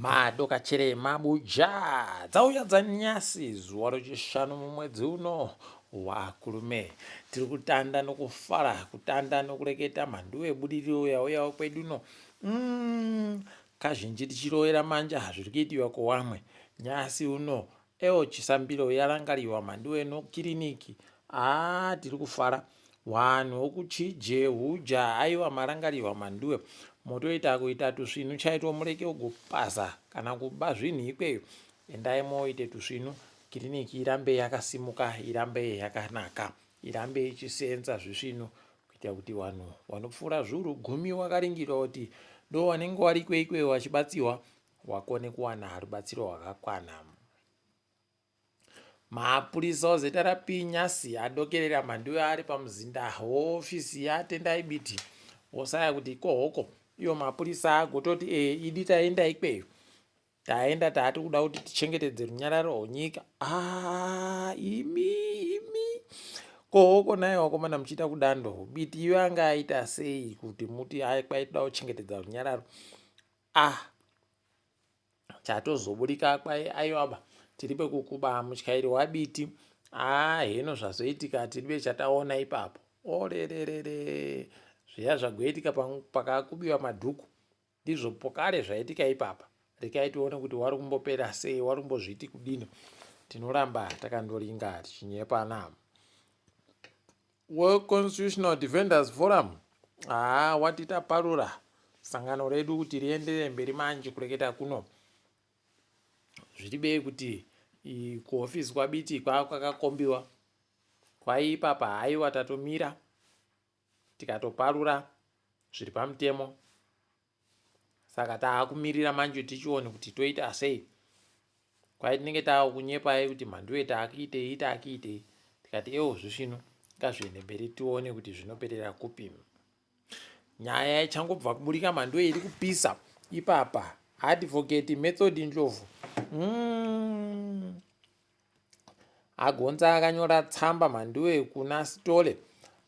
Madokachere mabuja dzauya dzanyasi zuva rechishanu mumwedzi uno wakurume. Tiri kutanda nokufara, kutanda nokureketa mhandu yebudiriro yauyawo kwedu uno. Kazhinji tichirovera manja zviri kuitiwa kuwamwe. Nyasi uno Ewo Chisambiro yarangariwa mhanduwe no kiriniki haa tiri kufara wanhu wokuchije huja aiwa marangariwa mhanduwe motoita kuita tusvinu chaitwo mureke ugopaza kana kuba zvinhu ikweyo endai moite tusvinu kiriniki irambe yakasimuka irambe yakanaka irambe ichisenza zvisvinu kuita kuti vanhu vanopfuura zviuru gumi wakaringirwa kuti ndo wanenge wariko ikweyo wachibatsiwa wakone kuwana rubatsiro rwakakwana. Mapurisa oZRP Nyasi adokerera Mhanduwe ari pamuzinda wehofisi yaTendai Biti osaya kuti ikohoko iwo mapurisa agototi e idi taenda ikweyo taenda taati kuda kuti tichengetedze runyararo rwenyika ah, imi imi kohoko naye wakomana muchiita kudando Biti iyo anga aita sei kuti muti kwaitoda kuchengetedza runyararo Ah chatozoburika kwai aiwaba tiri pekukuba mutyairi wabiti ah heno zvazoitika tiribe chataona ipapo orererere zviya zvagoitika pakakubiwa madhuku ndizvo pokare zvaitika ipapa rekai tione kuti wari kumbopera sei wari kumbozviiti kudini tinoramba takandoringa tichinyepana WeConstitutional Defenders Forum haa wati taparura sangano redu kuti rienderere mberi manje kureketa kuno zviri bei kuti kuhofisi kwaBiti kwakakombiwa kwai ipapa haiwa tatomira tikatoparura zviri pamutemo saka taakumirira manje tichione kuti toita sei kwai tinenge taakunyepai kuti mhanduwe taakuitei taakuitei tikati ewo zvisvino ngazviende mberi tione kuti zvinoperera kupi nyaya ichangobva kuburika mhanduwe iri kupisa ipapa advocate method ndlovu mm. Agonza akanyora tsamba Mhanduwe kuna Sithole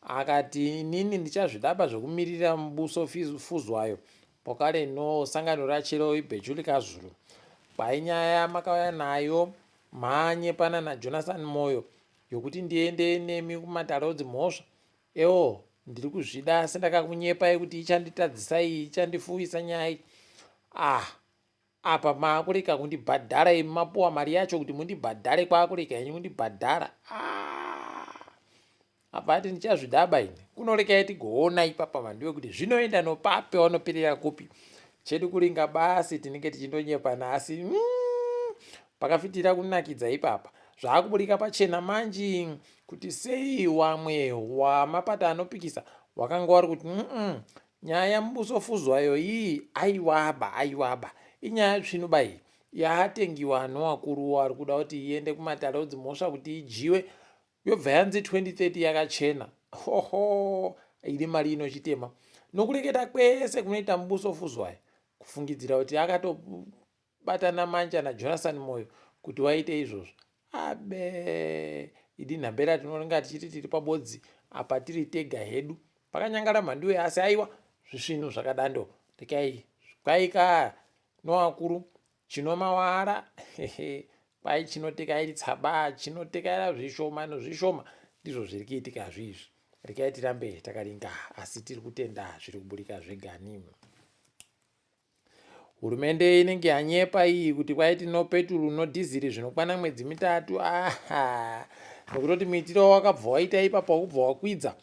akati inini ndichazvidaba zvekumirira Mbuso Fuzwayo pokale no sangano rachero ibhechu likazulu. Kwai nyaya yamakauya nayo manyepana naJonathan Moyo yokuti ndiende nemi kumatare odzimhosva ewo ndiri kuzvida asi ndakakunyepai kuti ichanditadzisa iyi ichandifuwisa nyaya iyi ah Apa maakurega kundibhadhara imi mapuwa mari yacho kuti mundibhadhare kwaakurega henyu kundibhadhara ah! Apa ati ndichazvidaba ini kunorekai tigoona ipapa mandiwe kuti zvinoenda nopapi wanoperera kupi chedu kuringa basi tinenge tichindonyepa nhasi mm, pakafitira kunakidza ipapa zvaakuburika pachena manji kuti sei wamwe wamapata anopikisa wakanga wari kuti mm -mm, Nyaya yaMbuso Fuzwayo iyi aiwaba aiwaba inyaya tsvinu ba iyi yatengiwa nowakuru wari kuda kuti iende kumatare odzimhosva kuti idyiwe yobva yanzi 2030 yakachena hoho iri mari inochitema nokureketa kwese kunoita Mbuso Fuzwayo kufungidzira kuti akatobatana manja naJonathan Moyo kuti waite izvozvo Abe idi nhambera tinonga tichiti tiri pabodzi apa tiri tega hedu pakanyangara mhanduwe asi aiwa zvisvinu zvakadando rekai kwaika noakuru chinomawara kwai chinotekairi tsaba chinotekaira zvishoma nozvishoma ndizvo zviri kuitika zviizvi rekai tirambe takaringa asi tiri kutenda zviri kuburika zvegani Hurumende inenge yanyepa iyi kuti kwai tino peturu no dhiziri zvinokwana mwedzi mitatu aha nokutoti muitiro wakabva waita ipapo wakubva wakwidza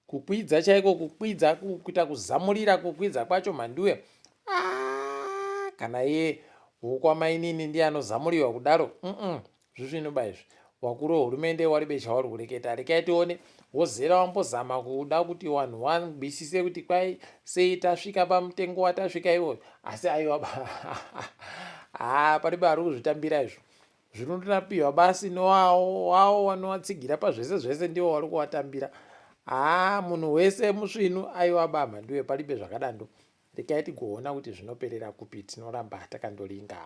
kukwidza chaiko kukwidza kuita kuzamurira kukwidza kwacho mhanduwe ah, kana iye wokwamainini ndiye anozamuriwa kudaro mm -mm. Zvisvinu ba izvi. Wakuru wehurumende waribe chawari kureketa. Rekai tione wozera wambozama kuda kuti wanhu wangwisise kuti kwai sei tasvika pamutengo watasvika iwoyo. Asi aiwa ba. Haa paribe ari kuzvitambira izvo. Zvinondonapiwa basi nowawo wawo wanowatsigira pazvese zvese ndiwo wari kuwatambira. Haa munhu wese musvinu aiwa ba mhanduwe paribe zvakadando. Rekai tigoona kuti zvinoperera kupi tinoramba takandoringa.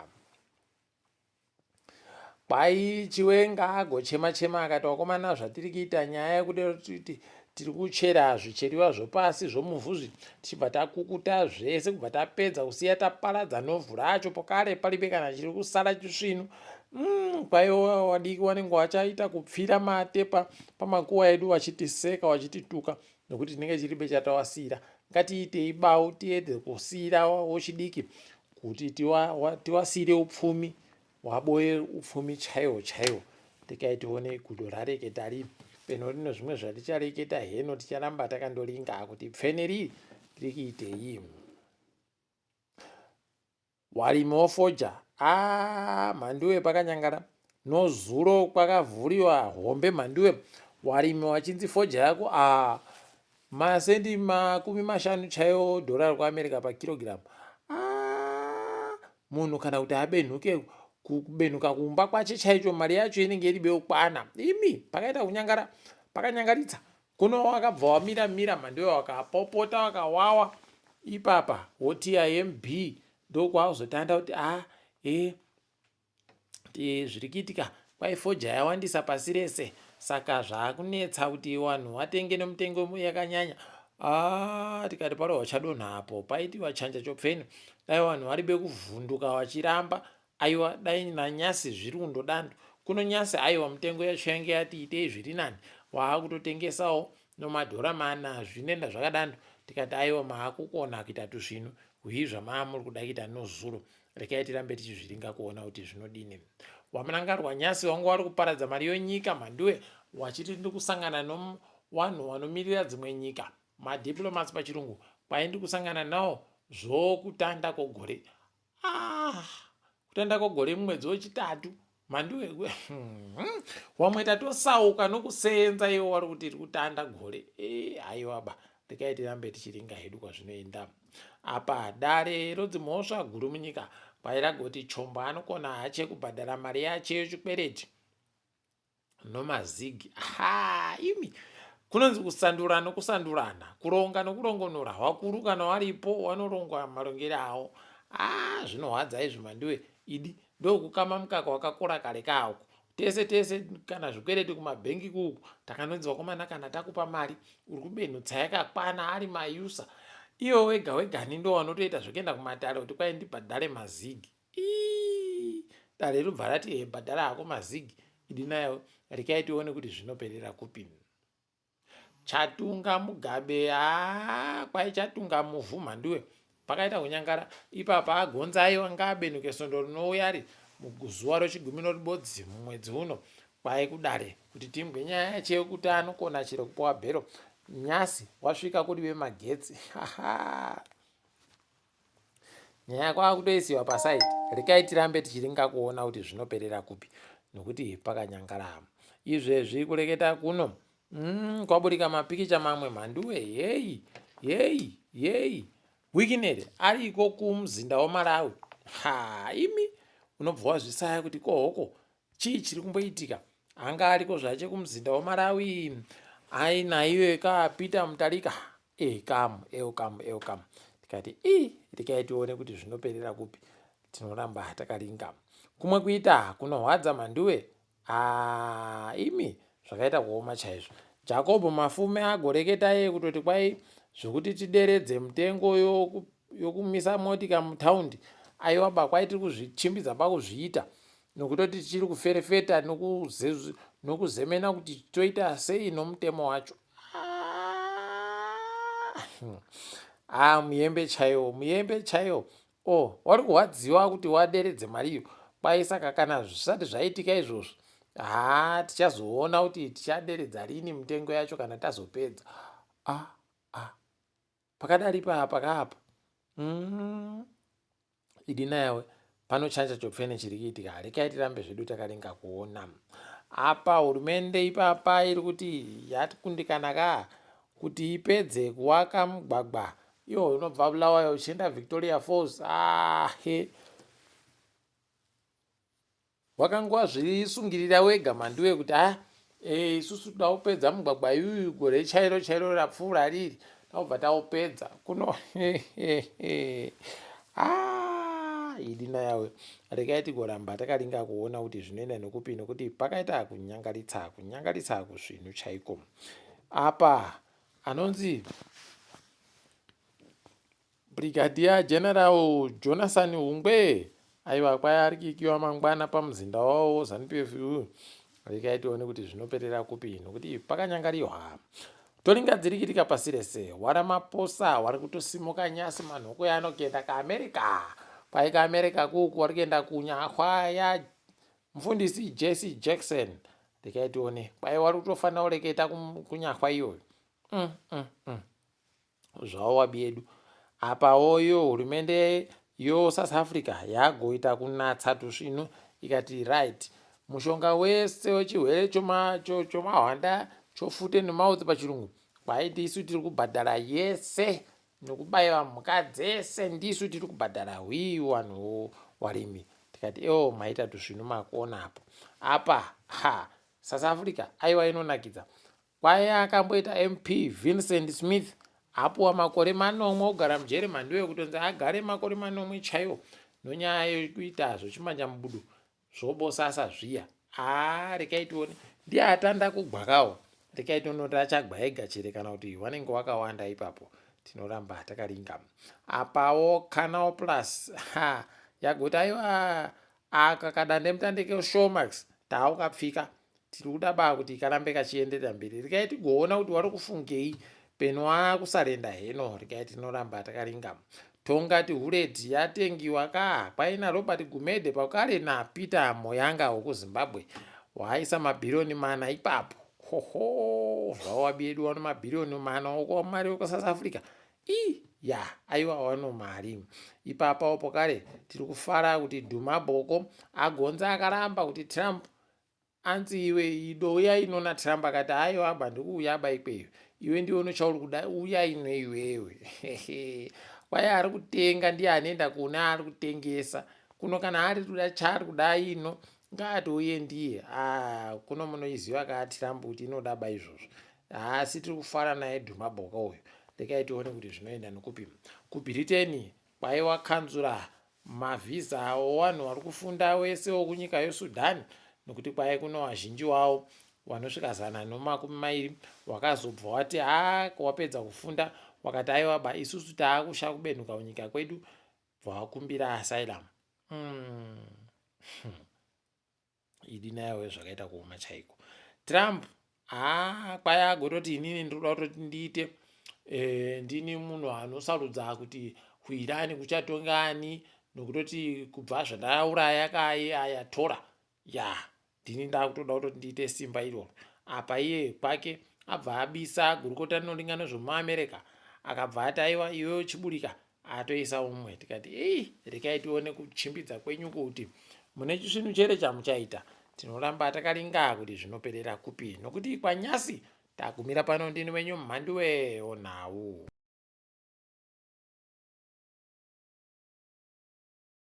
Kwai Chiwenga agochema chema akati wakomana zvatiri kuita nyaya yekuda kuti Tiri kuchera zvicheriwa zvopasi zvomuvhu tichibva takukuta zvese kubva tapedza kusiya taparadza novhu racho pokare palibe kana chiri kusara chisvinu. Kwaiwa wadiki wanenge wachaita kupfira matepa pamakuwa edu wachitiseka wachitituka nokuti tinenge chiribe chatawasiyira. Ngatiitei bau tiedze kusiyira wochidiki kuti tiwasiyire upfumi Waboe upfumi chaiwo chaiwo rekai tione gudo rareketa rii peno rino zvimwe zvatichareketa heno ticharamba takandoringa kuti pfene rii riri kuitei. Warimi wofoja aa mhanduwe pakanyangara nozuro kwakavhuriwa hombe mhanduwe warimi wachinzi foja yako aa Masendi 50 chaiwo dhora rekuAmerica pakirogiramu. Ah, munhu kana kuti abenhuke kubenhuka kumba kwache chaicho mari yacho inenge iri beukwana. Imi pakaita kunyangara pakanyangaritsa kuno wakabva wamira mira mhanduwe wakapopota wakawawa ipapa woti IMB ndokwazotanda kuti ah eh zviri kuitika kwai foja yawandisa pasi rese saka zvaakunetsa kuti vanhu vatenge nemutengo yakanyanya ah, tikati paro vachadonha apo paitiwa chanja chopfeni dai vanhu vari bekuvhunduka vachiramba aiwa dai nanyasi zviri kundodando kuno nyasi aiwa mutengo yacho yange yati itei zviri nani waakutotengesawo nomadhora mana zvinoenda zvakadando tikati aiwa maakukona kuita tuzvinu hwii zvamaa muri kuda kuita nozuro Rekai tirambe tichizviringa kuona kuti zvinodini. WaMnangarwa nyasi wanga wari kuparadza mari yonyika mhanduwe wachiti ndiri kusangana nowanhu wanomirira dzimwe nyika madiplomats pachirungu kwai ndiri kusangana nawo zvokutanda kwogore ah kutanda kwogore mumwedzi wechitatu mhanduwe wamwe tatosauka nokuseenza iwo wari kuti iri kutanda gore e, haiwa ba rekai tirambe tichiringa hedu kwazvinoenda apa dare rodzimhosva guru munyika kwairagoti chombo anokona hache kubhadhara mari yache yechikwereti nomazigi ha imi kunonzi kusandura nokusandurana kuronga nokurongonora wakuru kana waripo wanorongwa marongere awo a zvinohwadza izvi mandiwe idi ndokukama mukaka wakakora kare kauku tese tese kana zvikwereti kumabhengi kuku takanonzi vakomana kana takupa mari uri kubenhutsa yakakwana ari mayusa iwe wega wegani ndo wanotoita zvekuenda kumatare kuti kwai ndibhadhare mazigi ii dare robva rati he bhadhara hako mazigi idi nayo rekai tione kuti zvinoperera kupi Chatunga Mugabe haa kwai chatunga muvhu mhanduwe pakaita kunyangara ipapa agonza aiwa ngaabenuke svondo rinouya ri zuva rechigumi noribodzi mumwedzi uno kwai kudare kuti timbwe nyaya yacho yekuti anokona chero kupiwa bhero nyasi wasvika kuri vemagetsi nyaya kwakutoisiwa pasaidi rekai tirambe tichiringa kuona kuti zvinoperera kupi nokuti pakanyangara izvezvi kureketa kuno kwaburika mapikicha mamwe mhanduwe heyi heyi heyi wikinere ariko kumuzinda wamalawi ha imi unobva wazvisaya kuti kohoko Chii chiri kumboitika? Anga ariko zvache kumuzinda weMalawi ainaiwe ka Peter Mutarika ekamu eukamu eukamu tikati ii rekai tione kuti zvinoperera kupi tinoramba takaringa kumwe kuita kunohwadza mhanduwe aa imi zvakaita kuoma chaizvo Jacob Mafume agoreketa iye kutoti kwai zvekuti tideredze mutengo yokumisa motika mutaundi aiwa ba kwai tiri kuzvichimbidza pakuzviita nokutoti tichiri kuferefeta nokuzemena kuti toita sei nomutemo wacho ah, muyembe chaiwo muyembe chaiwo o oh, wari kurwadziwa kuti waderedze mari iyo kwai saka kana zvisati zvaitika izvozvo haa tichazoona kuti tichaderedza rini mitengo yacho kana tazopedza ah, ah. Pakadari papa kaapa mm. Idi nayawe pano chanja chopfene chiri kuitika rekai tirambe zvedu takaringa kuona apa hurumende ipapa iri kuti yatikundikana ka kuti ipedze kuwaka mugwagwa iwo unobva Bulawayo uchienda Victoria Falls ahe ah, Wakanga wazvisungirira wega Mhanduwe kuti ah eh, isusu toda kupedza mugwagwa yuyu gore chairo chairo rapfuura riri taubva taupedza kuno ah, idi nayawe regai tigoramba takaringa kuona kuti zvinoenda nokupi nokuti pakaita kunyangaritsa kunyangaritsa kusvinhu chaiko. Apa anonzi Brigadier General Jonathan Hungwe aiwa kwai ari kuikiwa mangwana pamuzinda wavo ZanuPF rekai tione kuti zvinoperera kupi nokuti pakanyangariwa toringa dzirikitika pasi rese waramaposa wari kutosimuka nyasi manhoko yaanokuenda kaamerica kwai kaamerica kuku wari kuenda kunyahwa ya mufundisi Jesse Jackson rekai tione kwai wari kutofanira kureketa kunyahwa iyoyo mm. Zvawo wabi yedu apawo iyo hurumende yo South Africa yagoita kunatsa tusvinu ikati right mushonga wese wechirwere chomahwanda chofute nemouth pachirungu kwaiti isu tiri kubhadhara yese nokubaiwa mhuka dzese ndisu tiri kubhadhara hwii wanhu warimi tikati ewo maita tusvinu makona apo apa ha South Africa aiwa inonakidza Kwai akamboita MP Vincent Smith apuwa makore manomwe ogara mujere mhanduwe kutonzi agare makore manomwe chaiwo nonyaya yekuita zvechimanja mubudu zvobosasa zviya haa rekai tione ndiye atanda kugwakawo rekai tione kuti achagwa ega chere kana kuti wanenge wakawanda ipapo tinoramba takaringa apawo Canal Plus ha yagoti aiwa aka kadandemutande keShowmax taukapfika Tiri kuda ba kuti karambe kachienderera mberi. Regai tigoona kuti wari kufungei peno akusarenda heno. Regai tinoramba takaringa. Tongati Huleti yatengiwa ka kwaina Robert Gumede pakare naPeter Moyanga wekuZimbabwe waaisa mabhiriyoni mana ipapo. Hoho zvawabi yedu wano mabhiriyoni mana okwamari wekuSouth Africa. I ya aiwa wano mari ipapawo pokare tiri kufara kuti Duma Boko agonza akaramba kuti Trump Anzi iwe ido uya ino naTrump akati haiwa aba ndikuuya aba ikweyo iwe ndiwe unochauri kuda uya ino iwewe kwaye ari kutenga ndiye anoenda kune ari kutengesa kuno kana ari kuda chaari kuda ino ngaatouye ndiye ah, kuno munoiziva kaa Trump kuti inoda ba izvozvo asi tiri kufara naye Dhuma Boka uyu rekai tione kuti zvinoenda nokupi kuBritain kwaiwa kanzura mavhiza owanhu wari kufunda wese wokunyika yoSudan nokuti kwaive kuno wazhinji wawo wanosvika 120 wakazobva wati haa wapedza kufunda wakati aiwa ba isusu taakusha kubenuka kunyika kwedu bva wakumbira asylum mm. Idi nayo zvakaita kuoma chaiko. Trump haa kwai agototi inini ndinoda kutoti ndiite e, ndini munhu anosarudza kuti kuIran kuchatonga ani nokutoti kubva zvandauraya kai ayatora ya ndini ndakutoda kutoti ndiite simba iroro apa iye kwake abva abisa gurukota rinoringa nezvemuamerica akabva ati aiwa iwewe chiburika atoisa umwe tikati ei rekai tione kuchimbidza kwenyu kuti mune chisvinu chere chamuchaita tinoramba takaringa kuti zvinoperera kupi nokuti kwanyasi tagumira pano ndini wenyu mhanduwe onhau.